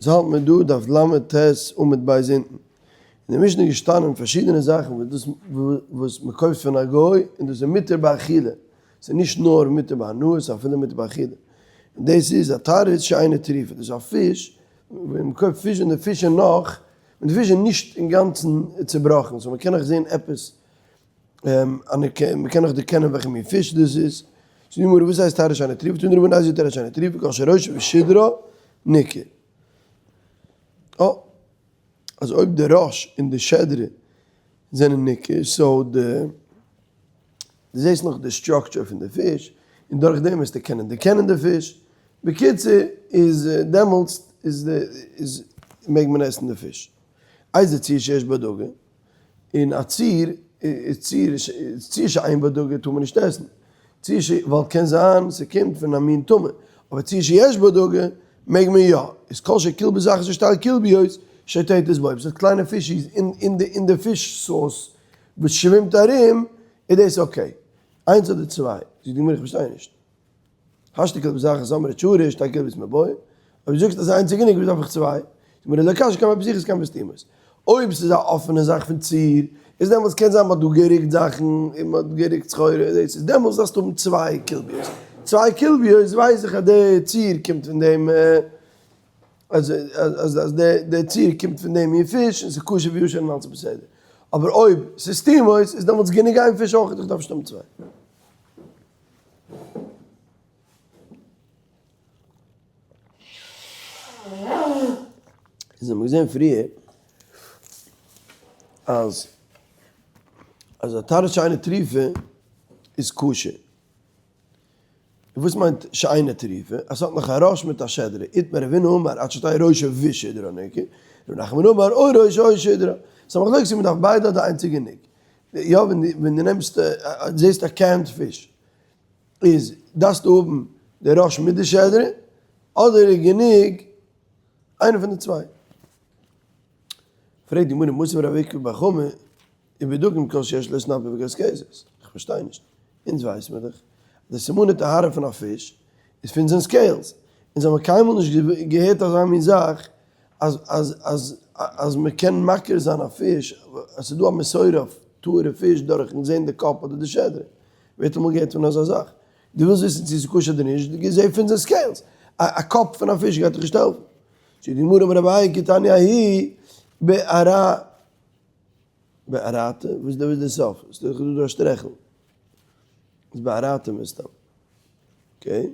אונז האלט מיר דא דף לט עמוד ב' אונטן. אין די משנה איז געשטאנען פארשידענע זאכן וואס דאס וואס מען קויפט פון א גוי און דאס איז מותר באכילה, ס'איז נישט נאר מותר בהנאה ס'איז אפילו מותר באכילה. און דאס איז א טרית שאינה טריפה, דאס איז א פיש, ווען מען קויפט פיש און די פיש איז נאך, און די פיש איז נישט אינגאנצן צובראכן, so מען קען נאך זען עפעס מען קען נאך דערקענען וועלכע מין פיש דאס איז. זאגט די גמרא וואס הייסט טרית שאינה טריפה, תנו רבנן איזהו טרית שאינה טריפה, כל שראשו ושדרה ניכר. אה, אז אויב די ראש און די שדרה זענען ניכר, so די, דו זעסט נאך די structure פון די פיש, און דורך דעם וועסטו קענען דערקענען די פיש. בקיצור, איז דעמאלטס איז די, איז מעג מען עסן די פיש. איזה ציר שיש בה דגה, און א ציר איז ציר ציר שאין בה דגה טאר מען נישט עסן, ציר ש ווייל קען זיין ס'קומט פון א מין טמא, אבער ציר שיש בה דגה מעג מען יא, איז כל שכלבית אחת או שתי כלביות שוטטות בו, אויב ס'האט קליינע fishies אין די אין די fish sauce וואס שווימט ארום איז דאס okay, איינס אדער צוויי, זאגט די גמרא איך פארשטיי נישט. השתא כלבית אחת אמרת שרי שתי כלביות מיבעיא, אויב דו זאגסט אז איינס איז גענוג וואס דארף איך צוויי? זאגט מיר לא קשיא כאן בפתיחות כאן בסתימות. אויב ס'איז א אפענע זאך פון ציר, איז דעמאלטס קען זיין מ'האט דא גערוקט זאכן און מ'האט גערוקט סחורה, דאס איז דעמאלטס דארפסטו האבן צוויי כלביות. צוויי כלביות ווייס איך אז די ציר קומט פון דעם אז אז די ציר קומט פון דעם מין פיש און ס'איז כשר וישר און אלס איז בסדר. אבער אויב ס'איז סתימות איז דעמאלטס גענוג איין פיש אויך, איך דארף נישט האבן צוויי. איז האבן מיר געזען פריער אז אז א טרית שאינה טריפה איז כשר. וואס מיינט שאינה טריפה? אז ס'האט נאך א ראש מיט א שדרה. איתמר רב הונא אמר עד שתהא ראשו ושדרה ניכר, רב נחמן אמר או ראשו או שדרה. ס'איז א מחלוקת צו מ'דארף ביידע אדער איינס איז גענוג. יא ווען דו ווען דו נעמסט זעסט א canned fish איז דארפסטו האבן די ראש מיט די שדרה אדער איז גענוג איינע פון די צוויי. פרעגט די גמרא מתיב רב עוקבא בר חמא ובדגים כל שיש לו סנפיר וקשקשת, איך פארשטיי נישט, אונז ווייס מיר דאך אז די סימני טהרה פון א פיש איז פון זיין scales, אונז האבן קיינמאל נישט געהערט אזא מין זאך אז אז אז אז מען קען מכיר זיין א פיש, אז ס'איז דא א מסורה אויף טהור'ע פיש דורכ'ן זען די קאפ אדער די שדרה, ווער האט אמאל געהערט פון אזא זאך? דו ווילסט וויסן צו ס'איז כשר אדער נישט, זע פון זיין scales, א קאפ פון א פיש גייט דיך נישט העלפן. זאגט די גמרא אמר אביי כי תניא ההיא בארה בארעתא, וואס איז די סוף? ס'איז דאך דא א שטרעכל. איז בארעתא מסתם. okay.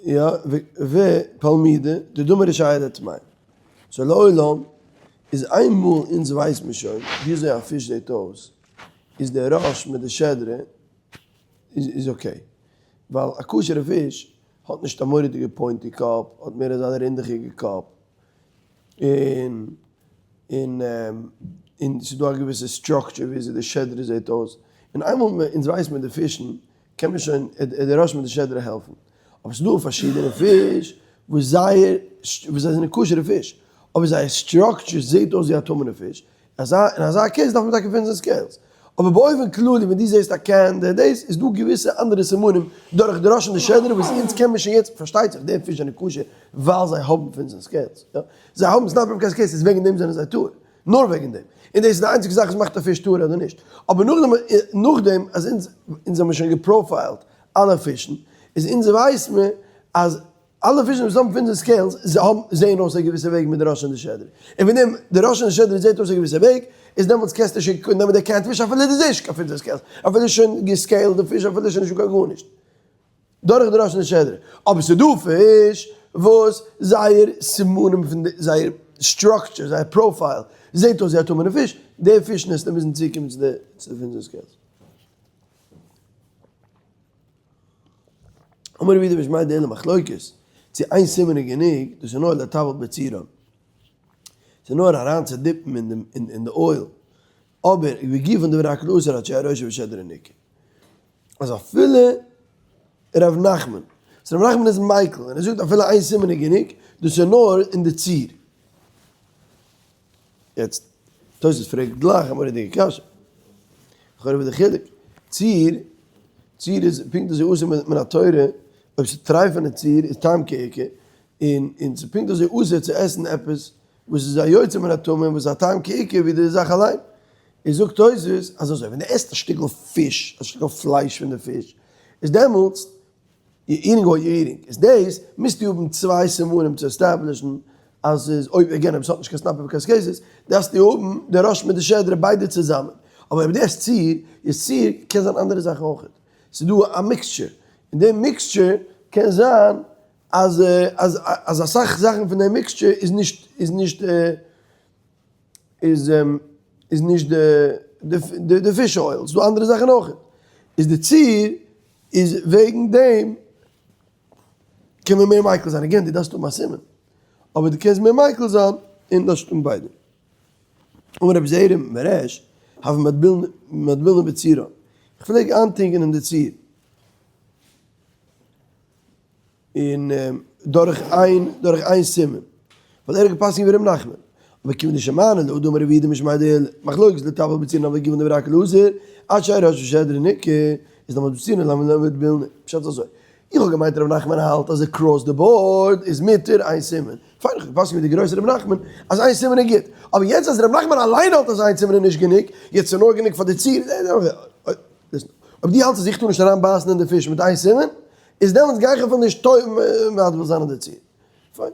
יא, ופלמידא, דדמי רישייהו לטמאין. so לעולם, איז איינמאל אונז ווייסט מען שוין וויאזוי א פיש זעט אויס, איז דער ראש מיט די שדרה איז okay. ווייל א כשר'ע פיש האט נישט א מורא'דיגע pointy קאפ, האט מער אזא רינדעכיגע קאפ. און און און ס'איז דא א געוויסע structure וויאזוי די שדרה זעט אויס. און איינמאל אונז ווייסט מען די פישן, קען מען שוין די ראש מיט די שדרה העלפן. אבער ס'איז דא פארשידענע פיש וואס זייער וואס זיי זענען כשר'ע פיש, אבער זייער structure זעט אויס ווי א טמא'נע פיש, אזא אין אזא case דארף מען טאקע fins and scales. אבער באופן כללי ווען דו זעסט א can די דאס איז דא געוויסע אנדערע סימנים דורך די ראש און די שדרה וואס אונז קען מען שוין יעצט פארשטייט זיך די פיש זענען כשר ווייל זיי האבן fins and scales יא זיי האבן סנפיר וקשקשת איז וועגן דעם זענען זיי טהור נאר וועגן דעם און דאס איז די איינציגע זאך וואס מאכט א פיש טהור אדער נישט אבער נאכדעם נאכדעם אז אונז אונז האבן שוין גע profile ט אלע פישן איז אונז ווייסט מען אז אלע פישן וואס האבן fins and scales זיי האבן זעהן אויס א געוויסע וועג מיט די ראש און די שדרה און ווען דעם די ראש און די שדרה זעהט אויס א געוויסע וועג איז דעמאלטס קענסטו שוין נעמען די canned פיש אפילו דו זעהסט נישט קיין fins and scales אפילו איז שוין גע scale ט די פיש אפילו איז שוין נישטא קיין גארנישט דורך די ראש און די שדרה אבער ס'איז דא פיש וואס זייער סימנים פון די זייער structure זייער profile זעהט אויס ווי א טמא'נע פיש די פישן וועסטו מוזן צוקומען צו די צו די fins and scales. אמר רבי יהודה משמיה דאלו מחלוקת, צו איין סימן איז גענוג, דאס איז נאר לטבל בצירן, ס'איז נאר אריין צו dip ן אין די oil, אבער ובגופן דברי הכל אסור עד שיהא ראשו ושדרו ניכר. אז אפילו ר' נחמן, so ר' נחמן איז מיקל און ער זאגט אפילו איין סימן איז גענוג, דאס איז נאר אין די ציר. יעצט, תוס' פרעגט גלייך א מורא'דיגע קשיא. לכאורה וואס איז די חילוק? ציר, ציר איז פונקט אזוי אסור מן התורה, אויב ס'איז טרייפענע ציר איז טעם כעיקר. און און ס'איז פונקט אזוי אסור צו עסן עפעס וואס איז א יוצא מן הטמא און וואס איז א טעם כעיקר ווי די זאך אליין. איז זאגט תוס' אז אזוי ווען דו עסט א שטיקל פיש, א שטיקל פלייש פון די פיש, איז דעמאלטס you're eating what you're eating, איז דאס מוזטו האבן צוויי סימנים צו establish ן אז ס'איז, אויב again אויב ס'האט נישט קיין סנפיר וקשקשת, דארפסטו האבן די ראש מיט די שדרה ביידע צוזאמען, אבער אויב דו עסט ציר, איז ציר קען זיין אנדערע זאכן אויכעט, ס'איז דא א mixture, און די mixture קען זיין אז אז אז אסאך זאכן פון די mixture איז נישט איז נישט איז איז נישט די די די fish oil, ס'דא אנדערע זאכן אויכעט, איז די ציר איז וועגן דעם קען מען מער מיקל זיין, again דו דארפסט האבן א סימן, אבער דו קענסט מער מיקל זיין און דארפסט האבן ביידע. אמר רבי זעירא מריש, הוה מטבילנא בצירא, איך פלעג איינטונקען אין די ציר, און דורך איין דורך איין סימן, ווייל ער האט געפסקנט ווי ר' נחמן, אבער כיוון דשמענא להא דאמר רב יהודה משמיה דעולא, מחלוקת לטבל בצירין אבל כיוון דאמר הכל אסור, עד שיהא ראשו ושדרה ניכר, איז למה בצירין למה לא מטבילנא, פשט אזוי, איך האב געמיינט ר' נחמן האלט אז across the board איז מותר איין סימן, פיין איך האב געפסקנט ווי די גרויסע ר' נחמן אז איין סימן איז גוט, אבער יעצט אז ר' נחמן אליין האלט אז איין סימן איז נישט גענוג, יעצט איז נאר גענוג פאר די ציר, אויב דו האלטסט אז איך טאר נישט אריין בייסן אין די פיש מיט איין סימן, איז דעמאלטס גיי איך אפילו נישט מטביל זיין אין די ציר. פיין.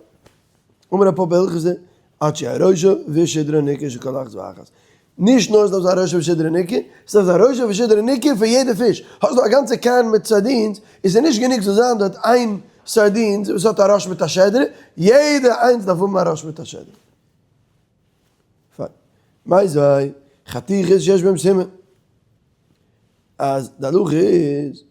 אמר רב פפא הלכתא עד שיהא ראשו ושדרה ניכר של כל אחת ואחת. נישט נאר עס דארף זיין ראשו ושדרה ניכר, עס דארף זיין ראשו ושדרה ניכר פאר יעדע פיש. האסט דא א גאנצע can מיט sardines, איז עס נישט גענוג זאל זיין דארט איין sardines וואס האט א ראש מיט א שדרה, יעדע איינס דארף האבן א ראש מיט א שדרה. פיין. מיתיבי, חתיכות שיש בהם סימן. אז די הלכה איז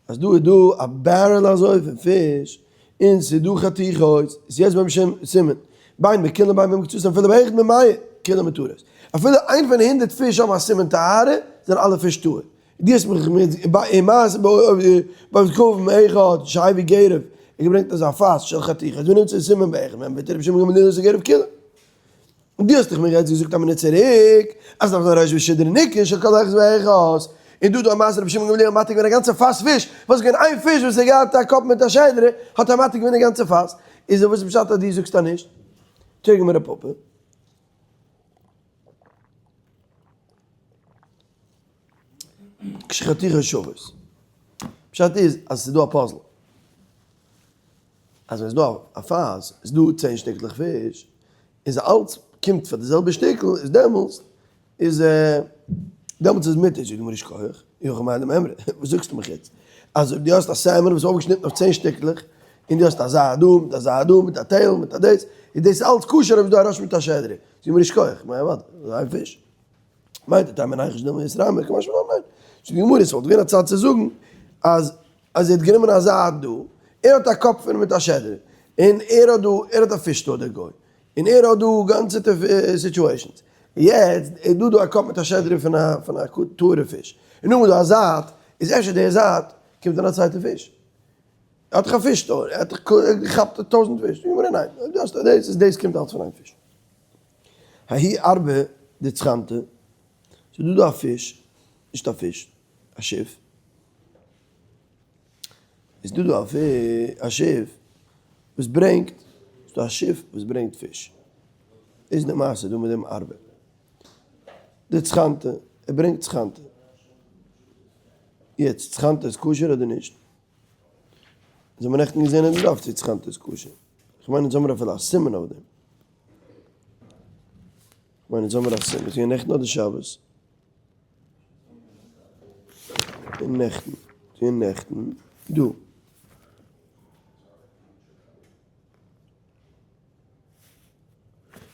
אז דא איז דא א barrel אזוי פון פיש און ס'איז דא חתיכות, איז יש בהם סימן, בין בכולן בין במקצתן אפילו באחד ממאה כולן מותרות, אפילו איין פון 100 פיש האבן א סימן טהרה זענען אלע פיש טהור. דו האסט מיך מיט בעוד אחד שהביא גרב, ער געברענגט אזא פאס של חתיכות ונמצא סימן באחד מהם והתיר רבי שמעון גמליאל את הגרב כולו. און דו האסט דאך מיר יעצט געזאגט א מינוט צוריק אז דארף זיין ראש ושדרה ניכר של כל אחד ואחד, און דא דא א מעשה רבי שמעון גמליאל מעתיק געווען א גאנצע פאס פיש, וואס איז געווען איין פיש וואס האט געהאט א קאפ מיט א שדרה, האט ער מעתיק געווען די גאנצע פאס, איז וואס איז פשט אז דו זאגסט אז נישט? תרגמא רב פפא. כשחתיכות שוות. פשט איז אז עס איז דא א puzzle. אז ווען עס איז דא א פאס, איז דא צען שטיקלעך פיש, איז אלץ קומט פאר די זעלבע שטיקל, איז דעמאלטס איז דעמאלטס איז מותר, זאגט די גמרא שכוח, אי הכי מאי למימרא, וואס זאגסטו מיך יעצט? אז אויב דו האסט א salmon וואס איז אויפגעשניטן אויף צען שטיקלעך, און דו האסט א זייט דא, מיט א זייט דא, מיט א tail, מיט א דאס, איז דאס אלץ כשר אויב איז דא א ראש מיט א שדרה, זאגט די גמרא שכוח, מיין ווארט, איין פיש. מיינט די טעם אין היכש דילמא יתרמי, קא משמע לן ניין. זאגט די גמרא, עס וואלט געווען א צד צו זאגן אז אז ער האט גענומען א זייט דא, ער האט א קאפ פון מיט א שדרה, און ער האט דא, ער האט א fish store דער גוי, און ער האט דא גאנצעטע situations, יעצט איז דא דא א קאפ מיט א שדרה פון א פון א טהור'ע פיש, און נאכדעם איז דא א זייט, איז אפשר די זייט קומט אן א צווייטע פיש. ער האט דאך א fish store, ער האט דאך געכאפט טויזנט פיש, זאגט די גמרא ניין, אויב דו האסט דאס איז דאס קומט אלץ פון איין פיש. ההיא ארבא דצחנתא, ס'איז דא דא א פיש, נישט א פיש, א שיף, איז דא דא א שיף וואס ברענגט, ס'איז דא א שיף וואס ברענגט פיש, איז די מעשה דא מיט דעם ארבא דצחנתא, ער ברענגט צחנתא, יעצט צחנתא איז כשר אדער נישט? אונז האבן נעכטן געזען אין די דף צו צחנתא איז כשר, כ'מיין אונז האמיר אפילו א סימן אויף דעם. כ'מיין אונז האמיר א סימן, ס'איז געווען נעכטן אדער שבת? און נעכטן, ס'איז געווען נעכטן, דא.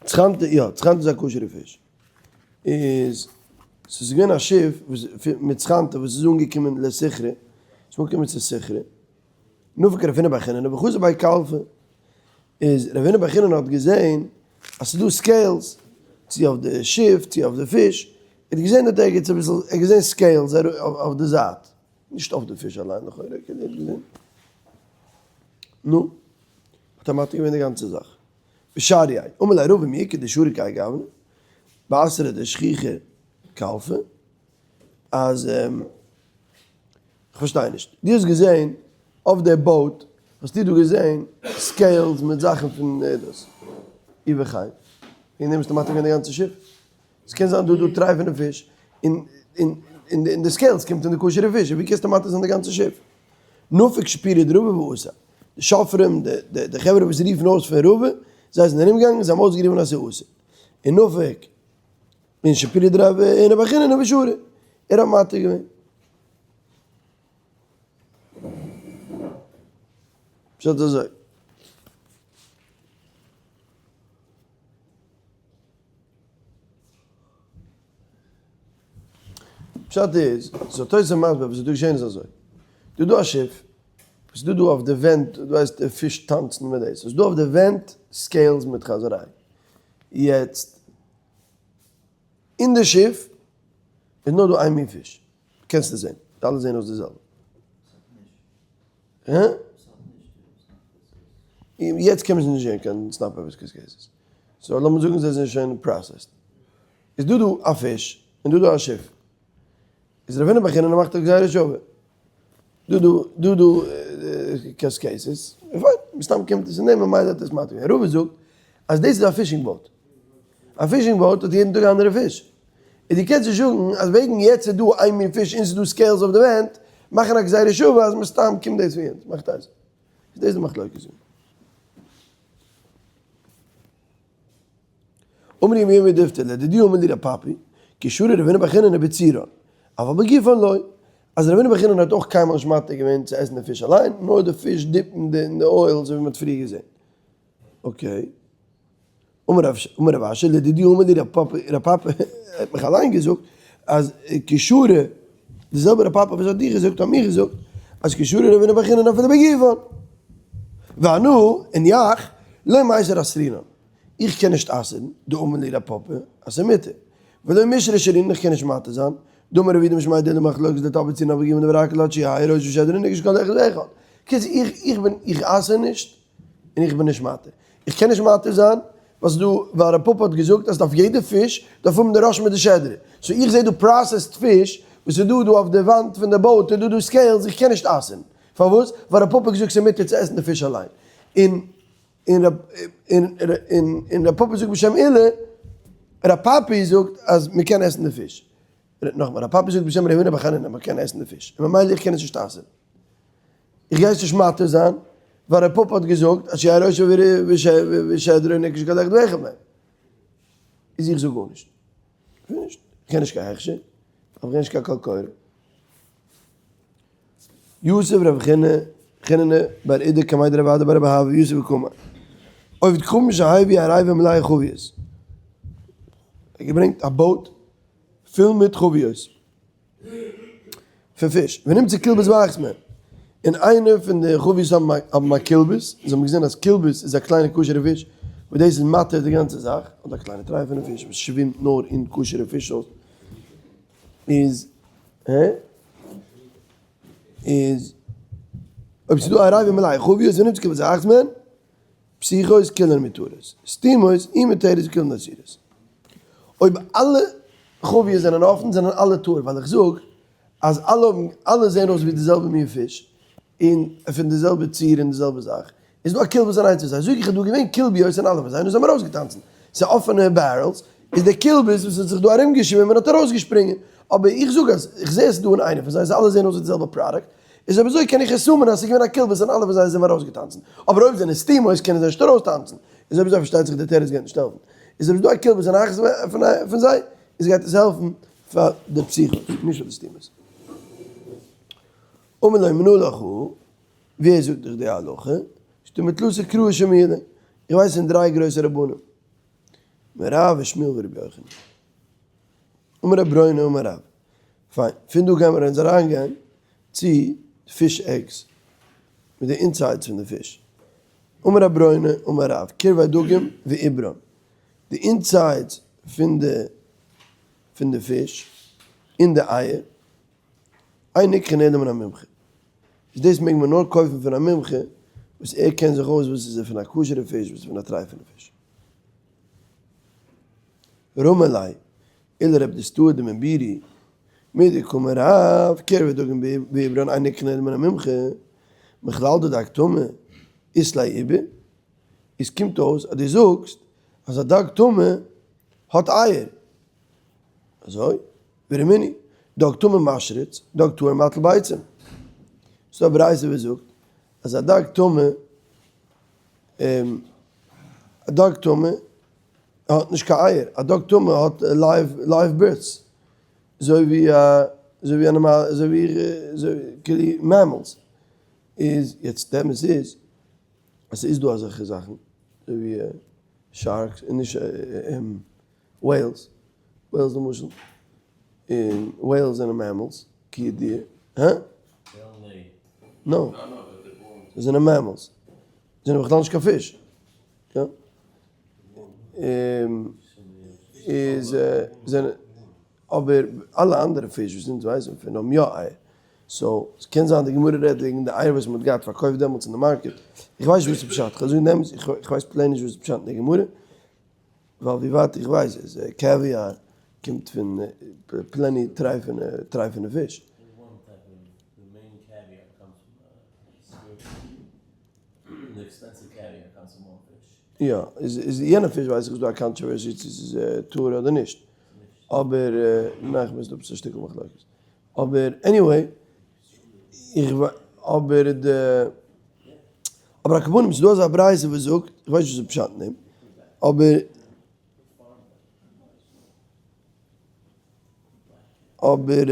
צחנתא, יא, צחנתא איז א כשר'ע פיש. איז, ס'איז געווען א שיף וואס מיט צחנתא וואס איז אנגעקומען לסכרא, ס'איז אנגעקומען צו סכרא, נפק רב הונא בר חיננא וחזא בי קלפי, איז רב הונא בר חיננא האט געזען אז ס'איז דא scales, צו אויף די שיף צו אויף די פיש, ער האט געזען דארט ערגעץ אביסל, ער האט געזען scales אויף די זייט, נישט אויף די פיש אליין לכאורה, ער האט געזען, נו, האט ער מתיר געווען די גאנצע זאך. ושרייה, אמר ליה רבא מי איכא דשרי כהאי גוונא, באתרא דשכיחא קלפי, אז כ'פארשטיי נישט, דו האסט געזען אויף די boat. האסטו דא געזען scales מיט זאכן פון דאס? אי וכן. וועגן דעם ביסטו מתיר געווען די גאנצע שיף? עס קען זיין דא דא טרייפענע פיש, און און די scales קומט אין די כשר'ע פיש, ווי קענסטו מתיר זיין די גאנצע שיף? נפק שפירא דרבא ואסר. די שופרים, די חברה וואס רופן אויס פון רבא, זיי זענען ארומגעגאנגען, זיי האבן אויסגערופן אז ס'איז אסור. און נפק און שפירא דרבא און רבי חנינא ושרי, ער האט מתיר געווען. פשט אזוי. פשט איז, ס'האט תוס' מסביר וואס איז דא געשען איז אזוי, דא דא א שיף, וואס איז דא דא אויף די ווענט, דו ווייסט די פיש טאנצן מיט דאס, ס'איז דא אויף די ווענט scales מיט חזיריי, יעצט אין די שיף איז נאר דא איין מין פיש, קענסט עס זען, די אלע זעען אויס די זעלבע. הא? יעצט קען מען שוין נישט זען קיין snapper קעיסעס. so לאמיר זאגן זיי זענען שוין processed. איז דא דא א פיש און דא דא א שיף. איז רב הונא בר חיננא מאכט א גזירה שווה. דא דא דא דא קעיסעס. פיין, מסתם קומט עס אין דעם ממילא האט עס מתיר געווען. רבא זאגט אז דאס איז א fishing boat. א fishing boat האט יעדן טאג א אנדערע פיש. און דו קענסט נישט זאגן אז וועגן יעצט איז דא איין מין פיש און ס'איז דא scales אויף די ווענט, מאכן א גזירה שווה אז מסתם קומט דאס פון יענץ. מאכט איינס. איז דאס די מחלוקת דא. אמר ירמי' מדיפתי לדידי אמר לי ר' פפי, כי שרי רב הונא בר חיננא בצירן, אבל בגופן לא. אז רב הונא בר חיננא האט אויך קיינמאל נישט מתיר געווען צו עסן די פיש אליין, נאר די פיש dip ן אין די oil אזוי ווי מ'האט פריער געזען. okay. אמר רב אשי לדידי אמר לי ר' פפי, ר' פפי האט מיך אליין געזאגט אז כי שרי, די זעלבע ר' פפי וואס האט דיך געזאגט האט מיר געזאגט אז כי שרי רב הונא בר חיננא אפילו בגופן. ואנא, און יאך, לא מיסר אסרינן, איך קען נישט אסר'ן, דאמר לי ר' פפא אז ס'איז מותר. ולא מישרא שרינן איך קען נישט מתיר זיין, דאמר רב יהודה משמיה דעולא מחלוקת לטב בצינעא בגופן דבר הכל עד שיהא ראשו ושדרו נקש כל אחד ואחד. קיצור איך איך בין איך אסר נישט און איך בין נישט מתיר. איך קען נישט מתיר זיין ווייל ס'דא ווייל ר' פפא האט געזאגט אז דארף יעדע פיש דארף האבן די ראש מיט די שדרה. so איך זעה דא processed פיש וואס איז דא דא אויף די וואנט פון די boat איז דא דא scales איך קען נישט אסר'ן. פארוואס? ווייל ר' פפא האט געזאגט ס'איז מותר צו עסן די פיש אליין. און און און ר' פפא זאגט בשם עולא, ר' פפי זאגט אז מ'קען עסן די פיש. נאכאמאל, ר' פפי זאגט בשם ר' הונא בר חנינא מ'קען עסן די פיש. און ממילא איך קען עס נישט אסר'ן. איך גיי עס נישט מתיר זיין, ווייל ר' פפא האט געזאגט אז שיהא ראשו ושדרו נקש כל אחד ואחד מהם. איז איך זאג גארנישט. פינישט. איך קען נישט קיין הכשר, איך קען נישט קיין קול קורא. יתיב רב חיננא בר אידי קמיה דרב אדא בר אהבה יתיב וקאמר. עובד כוכבים שהביא עריבה מלאה חביות. ער האט געברענגט א boat פול מיט חביות פון פיש. ונמצא כלבית באחת מהן. און איינע פון די חביות האבן א כלבית, זיי האבן געזען אז כלבית איז א קליינע כשר'ע פיש, וואס דאס איז מתיר די גאנצע זאך, אדער א קליינע טרייפענע פיש וואס שווימט נאר אין כשר'ע פיש איז איז אויב ס'איז דא א עריבה מלאה חביות ונמצא כלבית באחת מהן, פתוחות כולן מותרות, סתומות אי מותרות כולן אסורות. אויב אלע חביות זענען אפן זענען אלע טהור ווייל איך זאג אז אלע האבן אלע זעען אויס ווי די זעלבע מין פיש און פון די זעלבע צורה און די זעלבע זאך איז דא א כלבית אין איינס פון זיי זאג איך איז דא געווען כלביות אין אלע פון זיי און זיי האבן ארויסגעטאנצן ס'איז אפענע barrels איז די כלבית וואס האט זיך דא ארומגעשווימען האט ארויסגעשפרינגען אבער איך זאג אז איך זע עס איז דא אין איינע פון זיי זיי אלע זעען אויס ווי די זעלבע product איז אויב אזוי קען איך assume ען אז ס'איז געווען א כלבית אין אלע פון זיי זענען ארויסגעטאנצן אבער אויב זענען סתומות קענען זיי נישט ארויסטאנצן איז אויב אזוי פארשטייט זיך די תירוץ גייט נישט העלפן איז אויב איז דא א כלבית אין אחת פון זיי איז גייט עס העלפן פאר די פתוחות נישט פאר די סתומות. אמר לו מנא לך ווער זאגט דיך די הלכה? זאגט ער מתלתא קראי שמיע לי, איך ווייס פון דריי גרויסע רבנים, מרב ושמואל ורבי יוחנן. אמר רב ברונא אמר רב, פיין, פון דא גיימער אונז אריינגיין צו fish eggs, מיט די insides פון די פיש. אמר רב ברונא אמר רב, קרבי דגים ועוברן, די insides פון די פון די פיש און די אייער, אין נקחין אלא מן המומחה, איז דאס מעג מען נאר קויפן פון א מומחה וואס ער קען זיך אויס וואס איז פון א כשר'ע פיש וואס איז פון א טרייפענע פיש. רמי ליה עולא רב דוסתאי דמן בירי מדקאמר רב קרבי דגים ועוברן אין נקחין אלא מן המומחה מכלל דדג טמא. אית ליה עיבור, איז קומט אויס אז דו זאגסט אז א דג טמא האט אייער. אזוי? ורמינהי, דג טמא משריץ, דג טהור מטיל ביצים. ס'דא א ברייתא וואס זאגט אז א דג טמא, א דג טמא האט נישט קיין אייער, א דג טמא האט live births, אזוי ווי א, אזוי ווי א נארמאלע, אזוי ווי כאילו mammals. איז יעצט די אמת איז אז ס'איז דא אזעלכע זאכן, אזוי ווי sharks, און נישט whales, whales למשל, און whales זענען mammals, כידוע, הא? No, זיי זענען mammals, זיי זענען בכלל נישט קיין פיש, יא? איז זענען, אבער אלע אנדערע פיש וואס אונז ווייסן פון האבן יא אייער, so ס'קען זיין די גמרא רעדט וועגן די אייער וואס מ'האט געהאט פארקויפט דעמאלטס אין די market, איך ווייס נישט וואס איז פשט, כ'וועל זאגן די אמת, איך ווייס plain נישט וואס איז פשט אין די גמרא, ווייל ווי ווייט איך ווייס איז caviar קומט פון plenty טרייפענע פיש. יא, איז יענע פיש ווייס איך איז דא א controversy צו ס'איז טהור אדער נישט, אבער ניין כ'מיין ס'דא עפעס א שטיקל מחלוקת, אבער anyway, איך אבער די אבער על כל פנים ס'דא אזא ברייתא וואס זאגט, איך ווייס נישט וואס איז פשט אין דעם, אבער אבער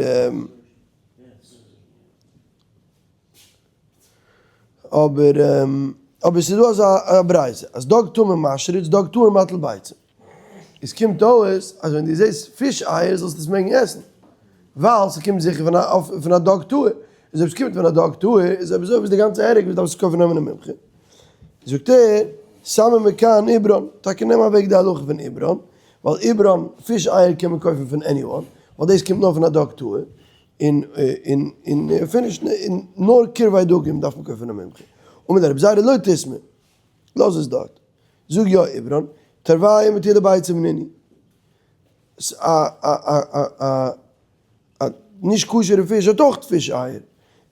אבער אבער ס'איז דא אזא ברייתא אז דג טמא משריץ דג טהור מטיל ביצים. עס קומט אויס אז ווען דו זעסט פיש אייער זאלסטו עס מעגן עסן, ווייל ס'קומט זיכער פון א פון א דג טהור, איז אויב ס'קומט פון א דג טהור איז אויב אזוי וואס די גאנצע הרג וואס דארפסטו קויפן נעמען א מומחה? זאגט ער, סמי מכאן עיברון, טאקע נעם אוועק די הלכה פון עיברון, ווייל עיברון, פיש אייער קען מען קויפן פון anyone, ווייל דאס קומט נאר פון א דג טהור, און און און finish, און נאר קרבי דגים דארף מען קויפן פון א מומחה. אמר ליה רבי זירא לא תסמי, לאז עס דארט. זאג יא עיברון, תרוייהו מטילי ביצים נינהו. א א א א א א נישט כשר'ע פיש האט אויך פיש אייער.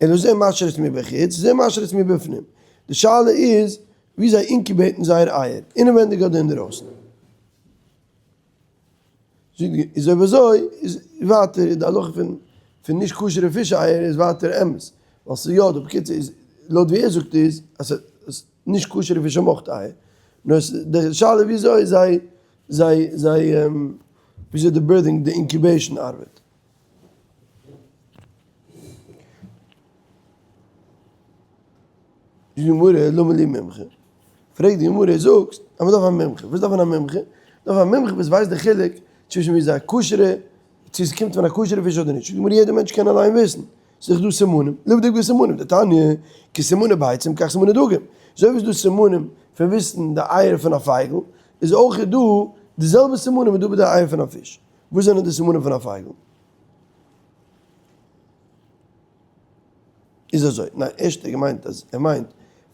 אלא זה משריץ מבחוץ זה משריץ מבפנים. די שאלה איז ווי זיי incubate ן זייער אייער, אינעווענדיג אדער אינדערויסן. איז אויב אזוי איז ווייטער די הלכה פון פון נישט כשר'ע פיש אייער איז ווייטער אמת, ווייל ס'איז יא דא, בקיצור איז לויט ווי ער זאגט איז אז נישט כשר'ע פיש האבן אויך אייער, נאר די שאלה איז וויאזוי זיי זיי זיי וויאזוי די birthing די incubation ארבעט. זאגט די גמרא למה לי מומחה, פרעגט די גמרא זאגסט אז מען דארף א מומחה, וואס דארף מען א מומחה? דארף א מומחה וואס ווייסט די חילוק צווישן ווי איז א כשר'ע, צו עס קומט פון א כשר'ע פיש אדער נישט, זאגט די גמרא יעדער מענטש קען אליין וויסן, ס'איז דאך דא סימנים, לבדוק בסימנים, דתניא, כסימני ביצים כך סימני דגים, אזוי ווי ס'איז דא סימנים פון וויסן די אייער פון א פייגל, איז אויך דא די זעלבע סימנים איז דא ביי די אייער פון א פיש, וואס זענען די סימנים פון א פייגל? איז אזוי, ניין ערשט האט ער געמיינט אז ער מיינט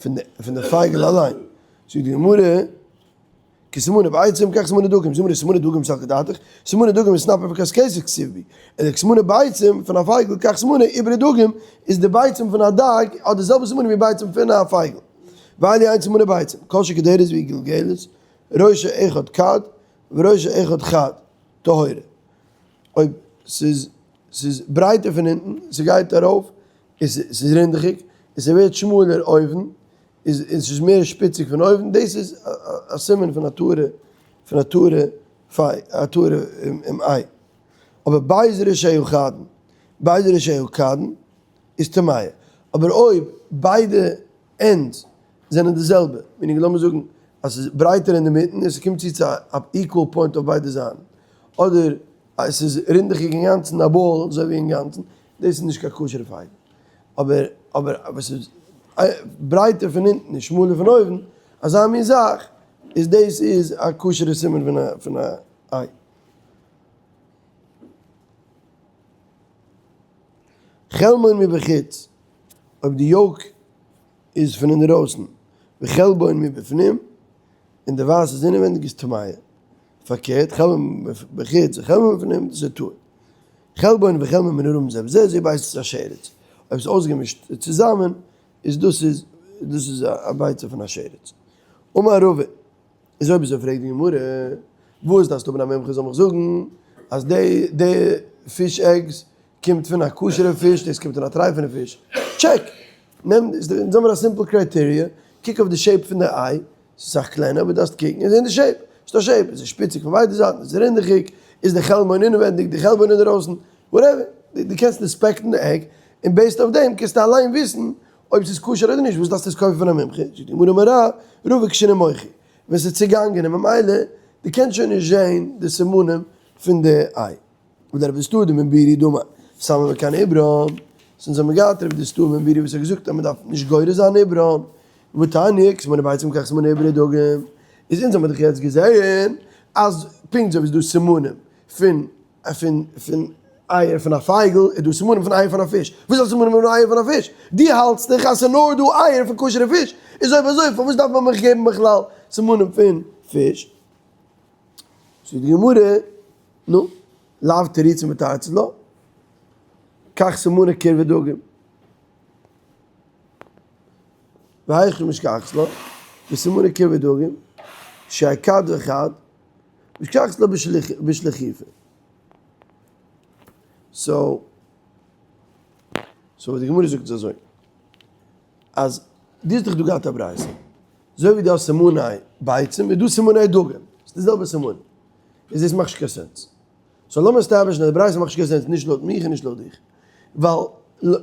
פון די פון די פייגל אליין, זאגט די גמרא, כסימני ביצים כך סימני דגים, זאגט די גמרא סימני דגים סלקא דעתך, סימני דגים סנפיר וקשקשת כתיב בהו, אלא כסימני ביצים פון א פייגל כך סימני עוברי דגים, איז די ביצים פון א דג האט די זעלבע סימנים ווי ביצים פון א פייגל, ואלו הן סימני ביצים, כל שקודרת וגולגלת, ראשה אחד קד וראשה אחד חד, טהורה. אויב ס'איז ס'איז ברייטער פון אונטן, ס'גייט ארויף, און ס'איז רינדעכיג, און ס'ווערט שמאלער אויבן, איז און ס'איז מער שפיציג פון אויבן, דאס איז א סימן פון א טהור'ע, פון א טהור'ע פיי, א טהור'ע איי. אבער בית ראשיה חדין, בית ראשיה קדין, איז טמאה. אבער אויב ביידע ends זענען די זעלבע, meaning לאמיר זאגן אז ס'איז ברייטער אינדערמיטן און ס'קומט צו צו א equal point אויף ביידע זייטן, אדער אז ס'איז רינדעכיג אינגאנצן א ball אזוי ווי אינגאנצן, דאס איז נישט קיין כשר'ע פייגל. אבער אבער אויב ס'איז ברייטער פון אונטן און שמאלער פון אויבן, אזא מין זאך, איז דאס איז א כשר'ע סימן פון א פון א איי. חלבון מבחוץ, אויב די yolk איז פון אינדערויסן, וחלבון מבפנים, און די ווייס איז אינעווענדיג איז טמאה. פארקערט, חלבון מבחוץ וחלבון מבפנים, דאס איז טהור. חלבון וחלבון מעורבין זה בזה, זה ביצת השרץ. אויב ס'איז אויסגעמישט צוזאמען, איז דאס איז דאס איז א ביצה פון א שרץ. אמר רבא, איז אויב אזוי פרעגט די גמרא, וואס דארפסטו האבן א מומחה זאל מיך זאגן אז די די fish eggs קומט פון א כשר'ע פיש, דאס קומט פון א טרייפענע פיש. טשעק! נעם, אונז האמיר א simple criteria, קוק אויף די shape פון די איי, ס'איז אסאך קלענער אבער דארפסט קוקן און זען די shape, ס'איז דא shape, איז עס שפיציג פון ביידע זייטן, איז עס רינדעכיג, איז די חלבון אינעווענדיג, די חלבון אינדערויסן, whatever, דו קענסט inspect ן די egg, און based אויף דעם קענסטו אליין וויסן אויב ס'איז כשר אדער נישט, וואס דארפסטו עס קויפן פון א מומחה? זאגט די גמרא אמר רבא כשנמוחו, ווען ס'איז צעגאנגען און ממילא דו קענסט שוין נישט זען די סימנים פון די איי. ולרב דוסתאי בן בירי דאמר סמא מכאן עוברן, סאו אונז האבן געהאט רב דוסתאי בן בירי וואס האט געזאגט אז מען דארף נישט גורס זיין עוברן, והתניא כסימני ביצים כך סימני עוברי דגים, איז אונז האבן דאך יעצט געזעהן אז פונקט אזוי ווי ס'איז דא סימנים פון פון פון אייער פון א פייגל איז דא סימנים פון אייער פון א פיש, וואס איז א סימנים פון אייער פון א פיש? דו האלטסט דאך אז ס'איז נאר דא אייער פון כשר'ע פיש, איז אויב אזוי פארוואס דארף מען מיך געבן בכלל סימנים פון פיש? זאגט די גמרא, נו, לאו תירוצי מתרצי לה, כך סימני קרבי דגים. והיכי משכחת לה, וסימני קרבי דגים, שהכד וכד, משכחת לה בשלחיפה. so, so וואס די גמרא זאגט איז אזוי, אז דו האסט דאך דא געהאט א ברייתא, אזוי ווי דו האסט סימני ביצים איז דא סימני דגים, ס'איז די זעלבע סימנים, איז דאס מאכט נישט קיין sense. so לאמיר establish ן אז די ברייתא מאכט נישט קיין sense נישט לויט מיך און נישט לויט דיך, ווייל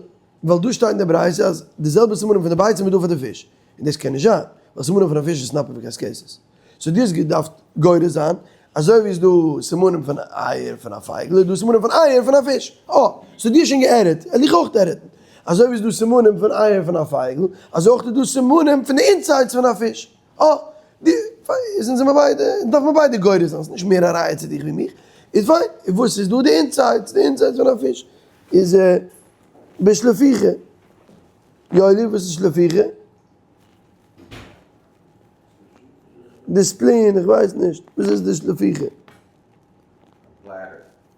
ווייל דא שטייט אין די ברייתא אז די זעלבע סימנים פון די ביצים איז דא פאר די פיש, און דאס קען נישט זיין, ווייל סימנים פון א פיש איז סנפיר וקשקשת. so דו האסט געדארפט גורס זיין, אזוי ווי איז דא סימנים פון אייער פון א פייגל איז דא סימנים פון אייער פון א פיש. אה, so דו האסט שוין גע'עדיט, וועל איך אויך edit ן. אזוי ווי איז דא סימנים פון אייער פון א פייגל, אזוי אויך איז דא סימנים פון די insides פון א פיש. אה, די, פיין, זענען מיר ביידע, דארף מען ביידע גורס זיין, ס'איז נישט מער א ראיה צו דיך ווי מיך. איז פיין, און וואס איז דא די insides? די insides פון א פיש איז בשלפיכא. יואלי, וואס איז שלפיכא? די spleen, איך ווייס נישט, וואס איז די שלפיכא?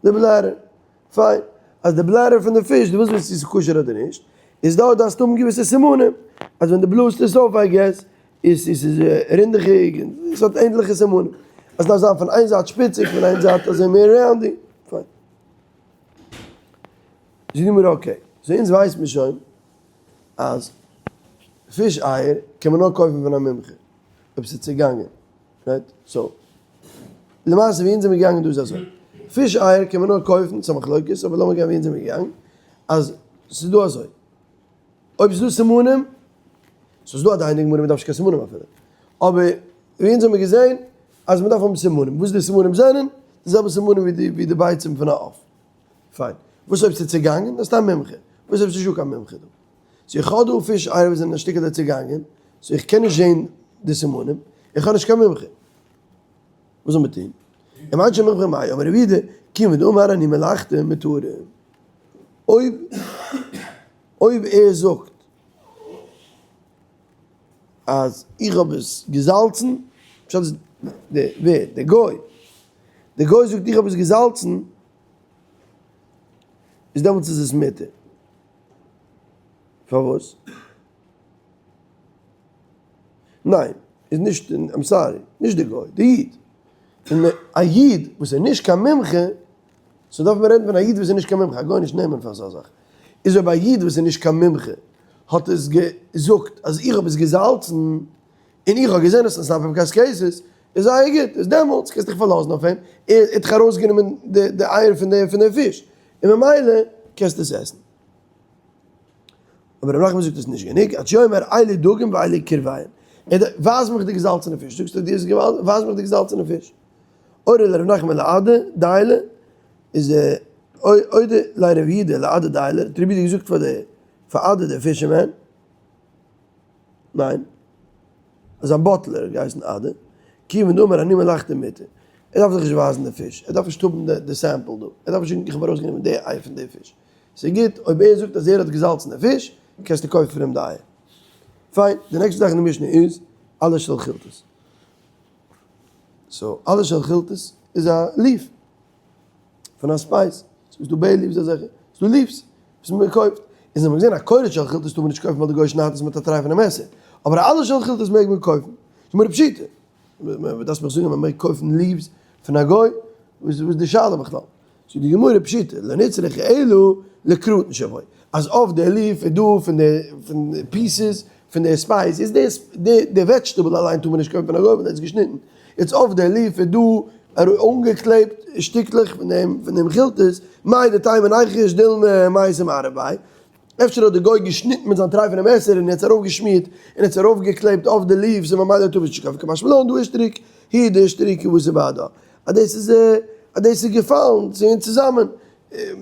די bladder. פיין. אז די bladder פון די פיש, דו ווילסט וויסן צו ס'איז כשר אדער נישט, איז דארט דארפסטו האבן געוויסע סימנים, אז ווען דו בלאזט עס אויף I guess, איז ס'איז רינדעכיג, און ס'האט ענדליכע סימנים. אז ס'דארף זיין פון איין זייט שפיציג, פון איין זייט אזוי מער roundy. פיין. זאגט די גמרא okay, so אונז ווייסט מען שוין אז פיש אייער קען מען נאר קויפן פון א מומחה, אויב ס'איז צעגאנגען, right? so, למעשה ווי אונז זעמיר געגאנגען דא איז אזוי, פיש אייער קען מען נאר קויפן, ס'איז א מחלוקת, אבער לאמיר גיין ווי אונז זעמיר געגאנגען, אז ס'איז דא אזוי, אויב ס'איז דא סימנים, ס'איז דא א דיין אין גמרא מ'דארף נישט קיין סימנים אפילו, אבער ווי אונז האמיר געזען אז מ'דארף האבן סימנים, וואס די סימנים זענען, די זעלבע סימנים ווי די ביצים פון א עוף. פיין. וואס אויב ס'איז צעגאנגען? דאס איז א מומחה. וואס אויב ס'איז נישטא קיין מומחה דא? so איך האב דא פיש אייער וואס זענען א שטיקעלע צעגאנגען, so איך קען נישט זען די סימנים, איך האב נישט קיין מומחה. וואס זאל מען טון? אם אין שם מומחה מאי, אמר רבי יהודה, כיוון דאמר אני מלחתים מותרים. אויב אויב ער זאגט אז איך האב עס געזאלצן, פשט איז די ווער? די גוי. די גוי זאגט איך האב עס געזאלצן, איז דעמאלטס איז עס מותר. פארוואס? ניין, איז נישט, I'm sorry, נישט די גוי, די איד. און א איד וואס איז נישט קיין מומחה, so דארף מען רעדן פון א איד וואס איז נישט קיין מומחה, א גוי נישט נעמען פאר אזא זאך. איז אויב א איד וואס איז נישט קיין מומחה האט עס געזאגט אז איך האב עס געזאלצן, און איך האב געזען אז עס איז נאר קשקשת, איז זייער גוט, איז דעמאלטס קענסטו דיך פארלאזן אויף אים, ער האט דיך ארויסגענומען די אייער פון די פיש, און ממילא קענסטו עס עסן. אבער ר' נחמן זאגט עס איז נישט גענוג, עד שיאמר אלו דגים ואלו קרביהן, ווייז מיך די געזאלצענע פיש, זאגסטו דו האסט געוואלט, ווייז מיך די געזאלצענע פיש. אורי לר' נחמן לאדא דיילא, איז אודי לר' יהודה לאדא דיילא, האט ר' יהודה געזאגט פאר די פאר אדא דער fisherman, ניין, זיין butler האט געהייסן אדא, כיוון דאמר אני מלחתי מותר, ער דארף זיך נישט ווייזן די פיש, ער דארף נישט האבן די sample דא, ער דארף נישט זאגן איך האב ארויסגענומען די איי פון די פיש, ס'איז גוט אויב ער זאגט אז ער האט געזאלצן די פיש, קענסטו קויפן פון אים די אייער. פיין, די נעקסטע זאך אין די משנה איז עלה של חילתית. so עלה של חילתית איז א leaf פון א spice, ס'איז דא bay leaves אזעלכע, ס'איז דא leaves וואס מען קויפט, איז האט מען געזען א קורץ של חילתית טאר מען נישט קויפן ווייל די גוי שניידט עס מיט א טרייפענע מעסער, אבער אלע של חילטות מעג מען קויפן. גמרא פשיטא. דארפסט מיך זאגן אז מען מעג קויפן leaves פון א גוי? וואס איז די שאלה בכלל? זאגט די גמרא פשיטא, לא נצרכא אלא לקרוטן שבו, אז אויף די leaf איז דא פון די פון די pieces פון די spice, איז דאס די די vegetable אליין טאר מען נישט קויפן פון א גוי ווייל ער האט עס געשניטן, יעצט אויף די leaf איז דא אנגעקלעבט שטיקלעך פון דעם פון דעם חילטות, מהו דתימא ניחוש דילמא מייתי מערב ביה, אפשר האט די גוי געשניטן מיט זיין טרייפענע מעסער און יעצט ארויפגעשמירט און יעצט ארויפגעקלעבט אויף די leaves און ממילא טאר מען נישט קויפן קא משמע לן דהא אישתריק הוא דאישתריקו ואתי בהדה אז דאס איז אז דאס איז געפאלן צו צוזאמען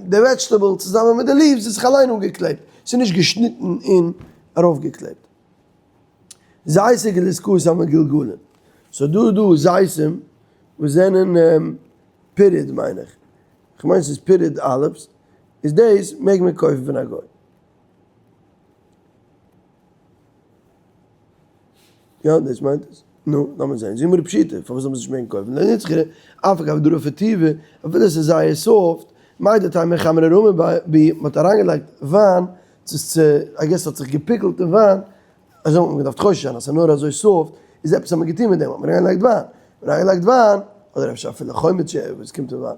די vegetable צוזאמען מיט די leaves איז זיך אליין אנגעקלעבט ס'איז נישט געשניטן און ארויפגעקלעבט. זיתי גלוסקאות המגולגלין ס'איז דא דא זיתים וואס זענען פירוד מיין איך כ'מיין ס'איז פירוד olives איז דאס מעג מען קויפן פון א גוי? יא דאס מיינט עס. נו, לאמיר זען. זאג מיר פשיטא, פארוואס זאל מען עס נישט מעגן קויפן? לא נצרכא, אף על גב דרפי טובא, אפילו עס איז זייער soft, מהו דתימא חמרא רמי בהו, מען האט אריינגעלייגט וויין, צו צו, I guess ס'האט זיך געפיקלט אין וויין, אזוי וואלט מען געדארפט חושש זיין אז ס'איז נאר אזוי soft, איז עפעס האט מען געטון מיט דעם, האט מען אריינגעלייגט וויין, מען האט אריינגעלייגט וויין, אדער אפשר אפילו חומץ וואס קומט פון וויין,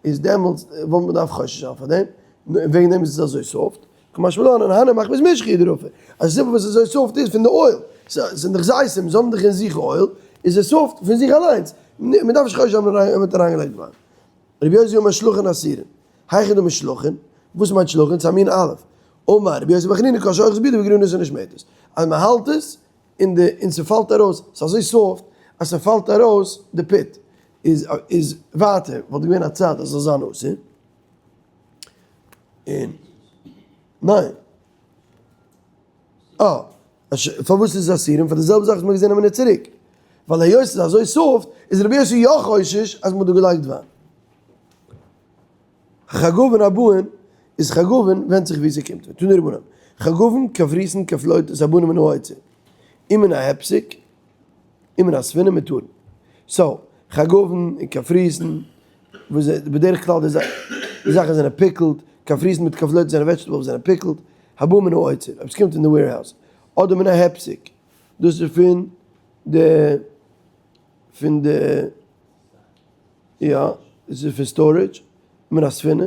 איז דעמאלטס וואלט מען דארף חושש זיין פאר דעם, וועגן דעם איז עס אזוי soft, קא משמע לן הני מחמת משחא דרפי, אז די סיבה וואס עס איז אזוי soft איז פון די oil, ס'זענען דאך זיתים, זיי האבן דאך אין זיך oil, איז עס soft פון זיך אליינס, מען דארף נישט חושש זיין ווען מען האט אריינגעלייגט וויין. רבי יוסי אמר שלחין אסורין, היכי דמי שלחין, וואס מיינט שלחין? ס'איז א מין olive. אמר רבי יוסי בר חנינא כל שאוחז בידו וגרעינתו נשמטת, אז מען האלט עס און די און ס'פאלט ארויס, ס'איז אזוי soft אז ס'פאלט ארויס די pit, איז איז ווייטער וואלט געווען א צד אז ס'זאל זיין אסור, און ניין. אה, פארוואס איז עס אסור? פאר די זעלבע זאך וואס מ'האט געזען א מינוט צוריק, ווייל היות ס'איז אזוי soft איז רבי יוסי יא חושש אז מ'האט דא געלייגט וויין. חגבין הבאין איז חגבין ווענדט זיך ווי ס'קומט פון, תנו רבנן, חגבין קפריסין כפלוטות הבאין מן האוצר, ומן ההפסק, ומן הספינה מותרין. so, חגבין און קפריסין, וואס בדרך כלל די זאכן זענען pickled, קפריסין מיט כפלוטות זענען vegetables וואס זענען pickled, הבאין מן האוצר, אויב ס'קומט פון די warehouse, אדער מן ההפסק, דאס איז פון די פון די. יא, עס איז פון storage, מן הספינה,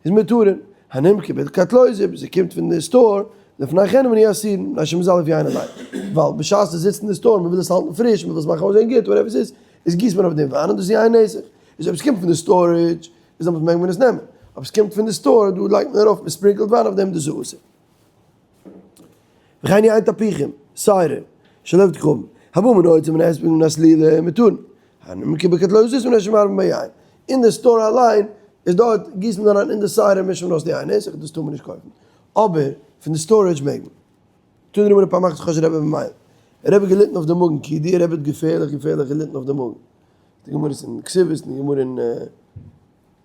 איז מותרין, הנמכר בקטלוזי, אויב עס קומט פון די store, לפני כן נהיו אסורין, מפני שמזלף יין עליהן, ווייל בשעת עס זיצט אין די store, מען וויל עס האלטן פריש, מען וויל עס מאכן אויסזען גוט, whatever עס איז, איז גיסט מען אויף דעם וויין און דאס איז יין נסך, איז אויב עס קומט פון די storage, איז דעמאלטס מעג מען עס נעמען, אויב עס קומט פון די store, דא לייגט מען ארויף, מען sprinkle ט וויין אויף דעם, דאס איז אסור. וכן יין תפוחים, שעורים, של עובד כוכבים, הבא מן האוצר ומן ההספק ומן הסלילה מותרין, הנמכר בקטלוזית מפני שמערבין בהן יין, אין די store אליין איז דארט גיסט מען אריין אין די שעורים מישט מען אויס די יין נסך, דאס טאר מען נישט קויפן, אבער פון די storage מעג מען. תנו רבנן פעם אחת חשה רבי במעי, רבי האט געליטן אויף די מאגן כי די רבי האט געפערליך געפערליך געליטן אויף די מאגן, די גמרא איז אין כתובות און די גמרא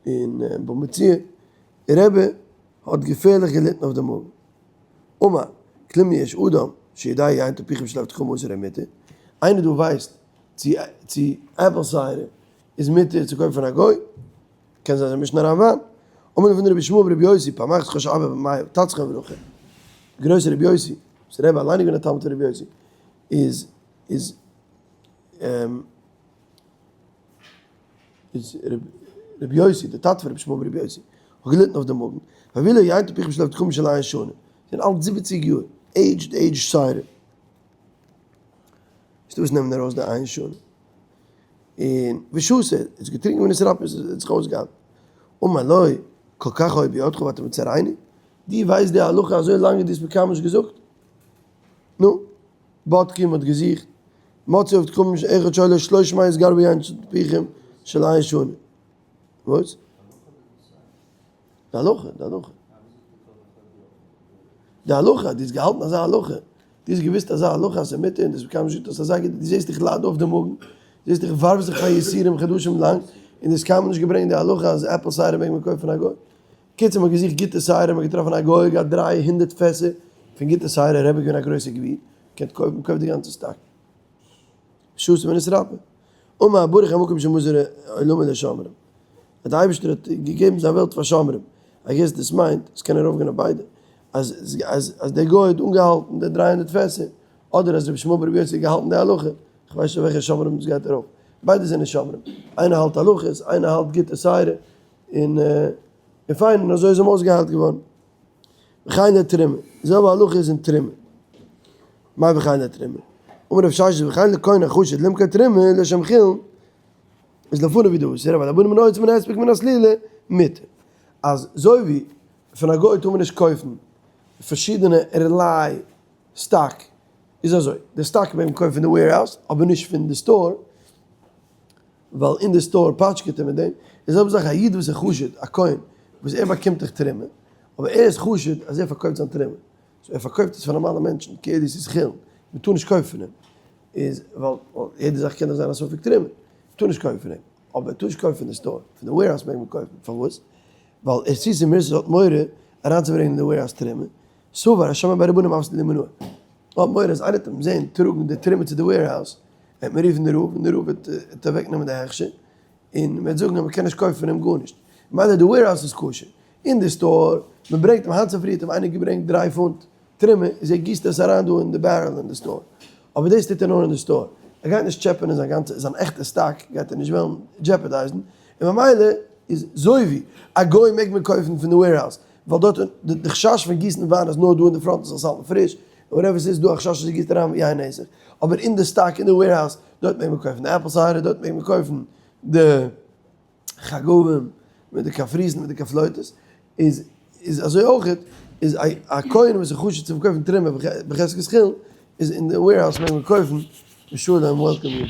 אין בבא מציעא, רבי האט געפערליך געליטן אויף די מאגן. אמר, כלום יש אדם שיודע יין תפוחים של עובד כוכבים אסור או מותר, איינער דא ווייסט צו צו apple cider איז מותר צו קויפן פון א גוי? קען זיין זיי מישן אריין וויין. אמר לפני רבי ישמעאל ברבי יוסי פעם אחת חש אבא במאי תצחק וברכה, גרויסער רבי יוסי, וואס רבי אליין איז געווען א תלמיד פון רבי יוסי, איז איז איז רבי יוסי, דער טאטע פון רבי ישמעאל ברבי יוסי, האט געליטן אויף די מאגן, והביא לו יין תפוחים של עובד כוכבים של ע' שנה, זענען אלט זיבעציג יאר, aged aged cider. איז דא וואס נעמען ארויס די ע' שנה. און ושתה, ער האט געטרינקען ונתרפא, עס האט זיך אויסגעהיילט. אמר לו, כל כך היה בידך ואתה מצערני? דו ווייסט די הלכה אזוי לאנג און דו האסט מיר קיינמאל נישט געזאגט? נו. בודקים האט געזוכט מצאו עובד כוכבים אחד שהיה לו שלוש מאות גרבי יין תפוחים של ע' שנה. וואס? די הלכה, די הלכה. די הלכה, דו האסט געהאלטן אזא הלכה, דו האסט געוואוסט אזא הלכה אז ס'איז מותר און דו האסט קיינמאל נישט געזאגט אז ס'איז אזא גוטע, דו זעסט איך לייד אויף די מאגן, דו זעסט איך ווארף זיך פאר יסורים חדשים לאנג, און דו האסט קיינמאל נישט געברענגט די הלכה אז apple cider מעג מען קויפן פון א גוי. קיצור מ'האט געזוכט גוטע שעורים מ'האט געטראפן א גוי געהאט 300 פעסער פון גוטע שעורים רבי געווען א גרויסע גביר קענט קויפן קויף די גאנצע stock שתה ונתרפא אמר ברוך המקום שמסר עולמו לשומרים אז די אייבערשטער האט געגעבן זיין וועלט פאר שומרים I guess דאס מיינט עס קען ארויפגיין אויף ביידע אז אז אז דער גוי האט אנגעהאלטן די 300 פעסער. אדער אז רבי ישמעאל ברבי יוסי האט געהאלטן די הלכה, כ'ווייס נישט אויף וועלכע שומרים דאס גייט ארויף, ביידע זענען שומרים, איינער האלט הלכות, איינער האלט גוטע סיירא, און און פיין, און אזוי איז אים אויסגעהיילט געווארן. וכן לתרומה, די זעלבע הלכה איז אין תרומה. מאי וכן לתרומה? אמר רב ששת וכן לכהן החשוד למכור תרומה לשם חולין, איז לפניו הוא דאסור, אבל הבנים מן העץ מן ההספק מן הסלילה מותר. אזוי ווי פון א גוי טאר מען נישט קויפן פארשידענע ערליי סטאק, איז אזוי, די סטאק מעג מען קויפן פון די warehouse אבער נישט פון די store, ווייל אין די store פאטשקעט ער מיט דעם, די זעלבע זאך א איד וואס איז חשוד, א כהן, וואס ער באקומט דאך תרומה, אבער ער איז חשוד אז ער פארקויפט זיין תרומה, so ער פארקויפט עס פאר נארמאלע מענטשן כאילו עס איז חולין, מען טאר נישט קויפן פון אים, איז ווייל יעדע זאך קען דאך זיין א ספק תרומה, מען טאר נישט קויפן פון אים, אבער מען טאר נישט קויפן פון די store, פון די warehouse מעג מען קויפן, פארוואס? ווייל ער צו צו האט מורא אריינצוברענגען אין די warehouse תרומה, סבר אז שמא בי רבנן אפסי ליה מינאי, האט מורא אז איינער וועט אים זען טראגן די תרומה צו די warehouse, וועט מען רופן די רב און די רב וועט אוועק נעמען די הכשר, און מען וועט זאגן אז מען קען נישט קויפן פון אים גארנישט, ממילא די warehouse איז כשר, אין די store, מען ברענגט אים היינט צופרי האט אים איינער געברענגט 3 פונט תרומה, איז ער גיסט עס אריין דא אין די barrel אין די store, אבער דאס טוט ער נאר אין די store, ער גייט נישט טשעפענען זיין גאנצע, זיין עכטע סטאק גייט ער נישט וועלן jeopardize ן, און ממילא איז זוי ווי א גוי מעג מען קויפן פון די warehouse, ווייל דארט די חשש פון גיסן וויין איז נאר דא אין די front עס זאל עס האלטן פריש, און whatever ס'איז דא א חשש אז ער גיסט אריין יין נסך, אבער אין די סטאק אין די warehouse דארט מעג מען קויפן די apple cider, דארט מעג מען קויפן די חגבים מיט די קפריזין מיט די כפלוטות, איז איז אזוי אויכעט איז א כהן וואס איז חשוד צו פארקויפן תרומה בחזקת חולין איז אין די warehouse מעג מען קויפן, בשלום welcome יו.